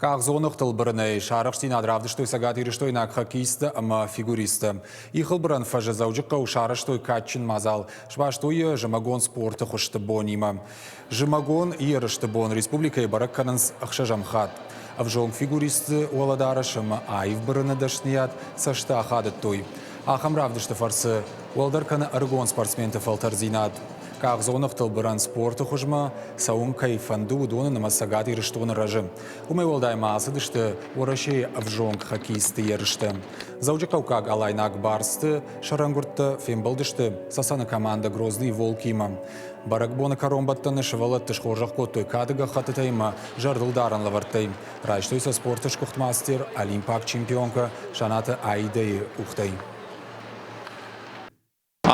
Къахдзоныгътыл бырынӕй сарӕхстдзинад равдыстой цӕгатирыстойнаг хоккеисттӕ ӕмӕ фигуристтӕ. Ихылбырӕн фӕзы Дзӕуджыхъӕуы сарӕзтой кадджын мадзал. Сбастой йӕ зымӕгон спорты хуызты бонимӕ. Зымӕгон ерысты бон республикӕйы бӕрӕг кӕнынц ӕхсӕзӕм хатт. Ӕвзонг фигуристты уӕлӕдарӕс ӕмӕ аив бырыны дӕсныйад цӕсты ахадыдтой. Ахӕм равдысты фӕрцы уӕлдӕр кӕны ӕрыгон спортсменты фӕлтӕрдзинад. Къахдзоныгътыл бырӕн спорты хуызмӕ цӕуын кӕй фӕнды, уыдоны нымӕц Цӕгат Ирыстоны рӕзы. Уымӕй уӕлдай ма ацыдысты Уӕрӕсейы ӕвзонг хоккеистты ерыстӕ. Дзӕуджыхъӕуккаг алайнаг барсты сӕрӕнгуырдтӕ фембӕлдысты Цӕцӕны командӕ Грозный Волк-имӕ. Бӕрӕгбоны кӕронбӕттӕны сывӕллӕтты схорзӕх кодтой кады гӕххӕттытӕй ӕмӕ зӕрдылдарӕн лӕвӕрттӕй. Райстой сӕ спорты сгуыхт мастер, олимпаг чемпионкӕ Санаты Аидӕйы къухтӕй.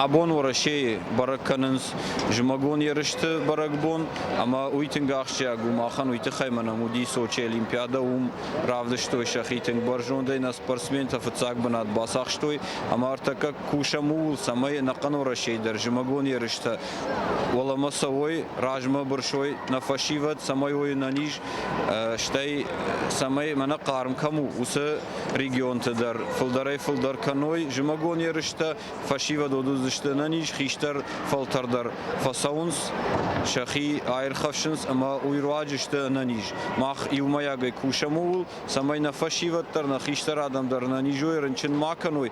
Абон Уӕрӕсейы бӕрӕг кӕнынц зымӕгон ерысты бӕрӕгбон, ӕмӕ уый тынг ахсджиаг у махӕн. Уый тыххӕй мӕнӕн уыди Сочи Олимпиадӕ, уым равдыстой сӕхи тынг бӕрзондӕй, нӕ спортсментӕ фыццаг бынат бацахстой ӕмӕ ӕртӕккӕ кусӕм ууыл, цӕмӕй ӕнӕхъӕн Уӕрӕсейы дӕр зымӕгон ерыстӕ уӕлӕмӕ цӕуой, размӕ бырсой нӕ фӕсивӕд, цӕмӕй уой ӕнӕниз, стӕй цӕмӕй мӕнӕ хъарм кӕм у, уыцы регионты дӕр фылдӕрӕй-фылдӕр кӕной зымӕгон ерыстӕ, фӕсивӕд уыдзысты ӕнӕниз, хистӕр фӕлтӕр дӕр фӕцӕуынц, сӕхи аирхӕфсынц ӕмӕ уый руаджы сты ӕнӕниз. Мах иумӕйагӕй кусӕм ууыл, цӕмӕй нӕ фӕсивӕд дӕр, нӕ хистӕр адӕм дӕр ӕнӕниз уой, рынчын ма кӕной.